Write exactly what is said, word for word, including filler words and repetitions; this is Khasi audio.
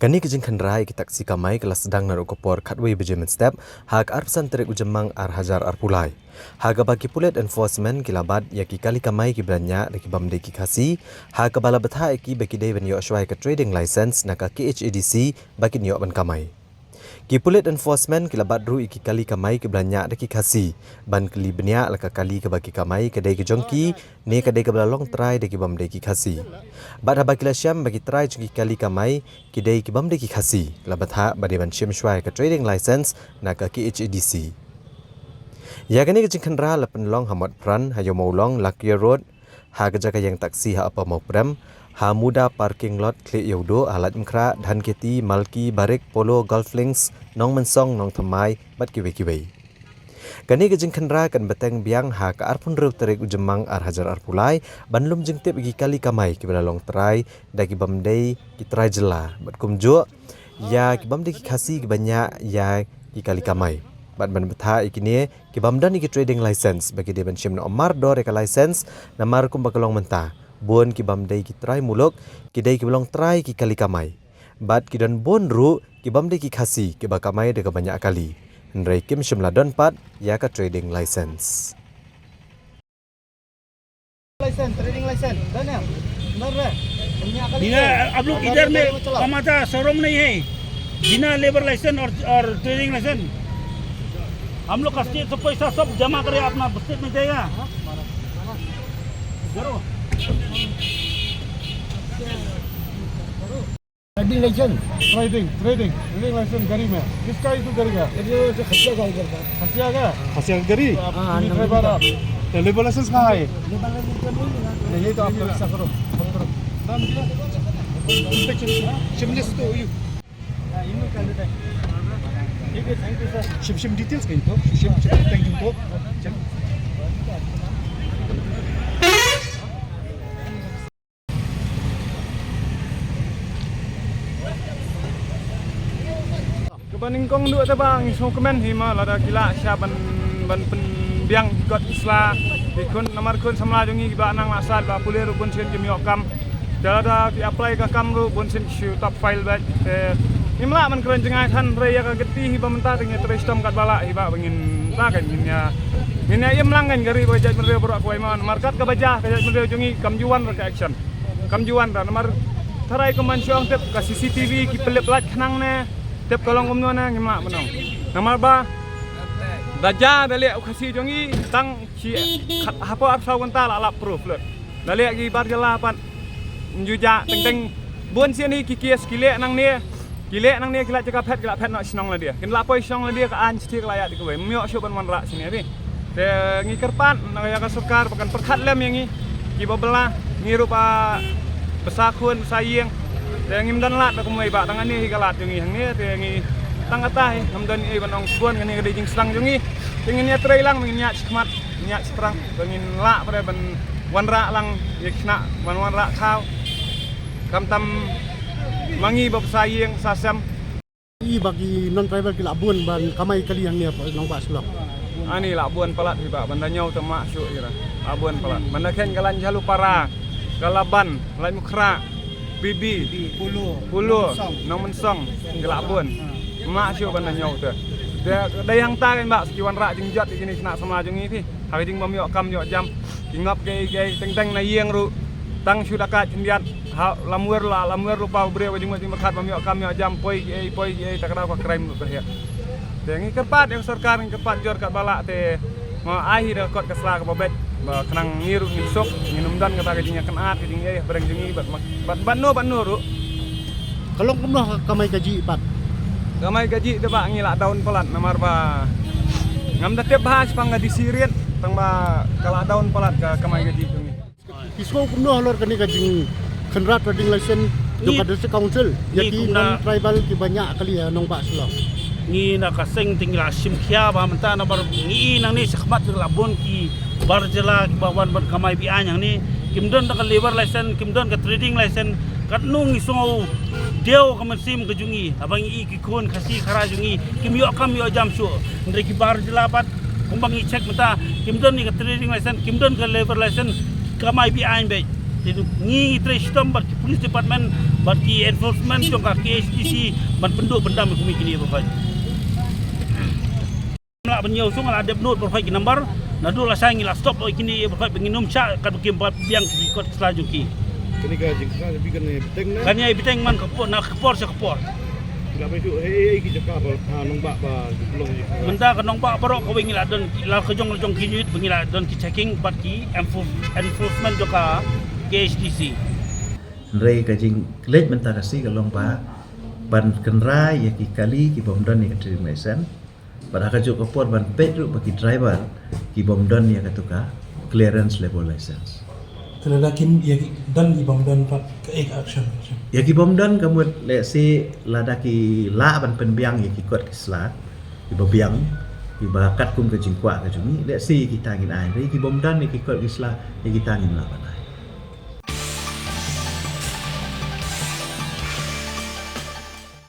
Kane ka jingkhynra ïa ki taksi kamai ka la sdang naduh ka por khatwei baje mynstep ha ka arphew san tarik u Jymmang ar hajar arphew lai, ha kaba ki pulit enforcement ki la bat ïa ki kali kamai kiba la ñiah da ki bym dei ki Khasi, ha kaba la bthah ïa ki ba ki dei ban ïoh shuwa ïa ka trading license na ka K H A D C ba kin ïoh ban kamai. Ki pulit enforcement ki la bat ruh ïa ki kali kamai kiba la ñiah da ki Khasi ban kylli bniah la ka kali kaba ki kamai ka dei ka jong ki ne ka dei kaba la long trai da ki bym dei ki Khasi. Bad haba ki la shem ba ki trai jong ki kali kamai ki dei ki bym dei ki Khasi, la bthah ba dei ban shim shuwa ïa ka trading license na ka K H A D C. Ïa kane ka jingkhynra la pynlong ha Motphran, ha Ïew Mawlong, Lakia Road, ha ka jaka ïeng taksi ha Upper Mawprem, ha Muda parking lot, Khlieh Ïewduh, ha Laitumkhrah, Dhankheti, Malki, Barik, Polo, Golf Links, Nongmynsong, Nongthymmai bad kiwei kiwei. Kane ka jingkhynra kan bteng biang ha ka arphew hynriew tarik u Jymmang ar hajar arphew lai ban lum jingtip ïa ki kali kamai kiba la long trai da ki bym dei ki trai jylla bad kumjuh ïa ki bym dei ki Khasi kiba ñiah ïa ki kali kamai, bad ban bthah ïa kine ki bym don ïa ki trading license ba ki dei ban shim noh mardor ïa ka license, namar kumba ka long mynta bun ki bym dei ki trai muluk ki dei kiba long trai ïa ki kali kamai. Bad ki don bun ruh ki bym dei ki Khasi kiba kamai da kaba ñiah kali, hynrei kim shym la don pat ïa ka trading license. License, trading license, done है? Done रहे? हम यहाँ का बिना, आप लोग इधर में कमाता, शोरूम नहीं है, बिना लेबर लाइसेंस और, और ट्रेडिंग लाइसेंस। हम लोग का स्टेट से पैसा सब जमा करे, अपना स्टेट में जाएगा। जरूर। Trading license. Trading, trading, trading license गाड़ी में। किसका है तू गाड़ी का? ये तो खसिया का उधर का। खसिया का? खसिया का गाड़ी? तो आप हाँ, भी नंबर ड्राइवर का। आप। तो लेबर लाइसेंस कहाँ है? लेबर लाइसेंस तो नहीं मिला। नहीं, तो आप ऐसा करो, फोन करो। नाम दिया? इंस्पेक्शन, शिमले से तो यू। ठीक है, थैंक यू सर। शिम, शिम डिटेल्स कहीं तो, शिम, शिम, थैंक यू तो। Kaba nyngkong duh te ba ngi sngewkmen hi ma lada ki lah sha ban, ban pynbiang ki kot ki sla ki khun namar khun samla jong ngi kiba nang la sat ba pule ruh bun sien kim ïoh kam. Te lada ki apply ka kam ruh bun sien ki shu top file bad. Te ngim lah ban kren jngai than re ïa ka kti hi ba mynta te ngi trei shitom kat ba lah hi ba ngin ta kan ngin ïa, ngin ïa im lang kan ka ri ba jaitbynriew baroh kawei ma namar kat kaba ja ka jaitbynriew jong ngi kam ju wan re ka action. Kam ju wan da namar tharai kumban shu ong tip ka C C T V ki pynlip light khnang ne tip ka long kumno ne ngim lah ban ong. Namar ba da ja da leh u Khasi jong ngi tang shi hapoh arphew saw kynta la lap proof lut. Da leh ki bar jylla pat nju ja teng teng bun sien hi ki case ki leh nangne. Ki leh nangne ki la jaka phet ki la phet noh shnong lade. Kin la poi shnong lade ka aiñ shithi ka la ïa dei kawei. Ym ïoh shuh ban wanrah shane phi. Te ngi kyrpad na ka ïa ka sorkar ba kan pyrkhat lem ïa ngi kiba bylla ngi ruh ba basa khun basa ïing. Te ngim don lad da kumwei ba tang kane hi ka lad jong ngi hangne te ngi tang kata hi ngam don ei ban ong shuh kane ka dei jingsdang jong ngi. Te ngin ïa trei lang ngin ïa shikmat ngin ïa shitrang ba ngin lah ba ban wanrah lang ïa ki khynnah ban wanrah khaw. Khamtam ma ngi ba basa ïing basa sem. I ba ki non tribal ki lah bun ban kamai kali hangne ha Nongbah Shillong. Ani lah bun palat hi ba ban da ñiew te mah shuh ira. Lah bun palat. Ban da khein ka lain Jhalupara, ka Laban, Laitumkhrah, P B, Polo, Nongmynsong, ki lah bun. Mah shuh ban da ñiew te. Te dei hangta kan ba ki wanrah jingjot ïa kine khynnah samla jong ngi phi. Ha ka jingbym ïoh kam ïoh jam. Ki ngop kiei kiei teng teng na ïing ruh. Tang shu da ka khyndiat. Ha lamwer la lamwer ruh pa u briew ka jingmut jingpyrkhat bym ïoh kam ïoh jam poi kiei poi kiei ta ka daw ka crime ruh ka hiat. Te ngi kyrpad ïa ka sorkar ngi kyrpad jur kat ba lah te. Nga ai hi da ka kot ka sla kaba beit ba khnang ngi ruh ngin suk ngin ym don kata ka jingïakynad ka jingïaid ha pyrshah jong ngi bad bad bad no bad no ruh. Ka long kumno ka kamai kajih pat? Kamai kajih te ba ngi lah down palat namar ba ngam da tip bha shaphang ka D C Riat tang ba ka lah down palat ka kamai kajih jong ngi. Ki sngew kumno halor kane ka jingkhynra trading license jong ka District Council ïa ki non tribal kiba ñiah kali ha Nongbah Shillong? Ngi na ka seng te ngi la shim khia ba mynta namar ngi i nangne shakhmat la bun ki bar jylla kiba wan ban kamai be-aiñ hangne. Kim don ka labour license, kim don ka trading license. Katno ngi sngew dei ka mynsiem ka jong ngi haba ngi i ki khun Khasi Khara jong ngi kim ïoh kam ïoh jam shuh. Hynrei ki bar jylla pat kumba ngi check mynta kim don ïa ka trading license, kim don ka labour license, kamai be-aiñ beit. Te ngi ngi trei shitom bad ki police department Bad ki enforcement jong ka K H D C ban pynduh pyndam ïa kine ki briew khot. Lah ban ïoh sung la dep note briew khot ki number. Naduh la sha ngi la stop ïa kine briew khot ba ngin ym shah kat ba kim pat biang ki kot ki sla jong ki. Kane ka jingkhana jong phi kane bteng ne? Kane bteng man ka por na ka por sha ka por. Ki la bai shuh hei hei ki jaka ba ha nongbah ba ki pynlong jingkhana. Mynta ka nongbah baroh kawei ngi la don la ka jong la jong ki unit ba ngi la don ki checking bad ki enfor- enforcement jong ka K H D C. Hynrei ka jingkylli mynta ka sngi ka long ba ban kynra ïa ki kali ki bym don ïa ka trading license. Bad ha kajuh ka por ban peit ruh ba ki driver ki bym don ïa katu ka clearance labour license. Te lada kim ïa ki don ki bym don pat kaei ka action? Ïa ki bym don ka mut lehse lada ki lah ban pynbiang ïa ki kot ki sla kiba biang kiba katkum ka jingkwah ka jong ngi, lehse ïa kita ngin ai, hynrei ki bym don ïa ki kot ki sla ïa kita ngim lah ban.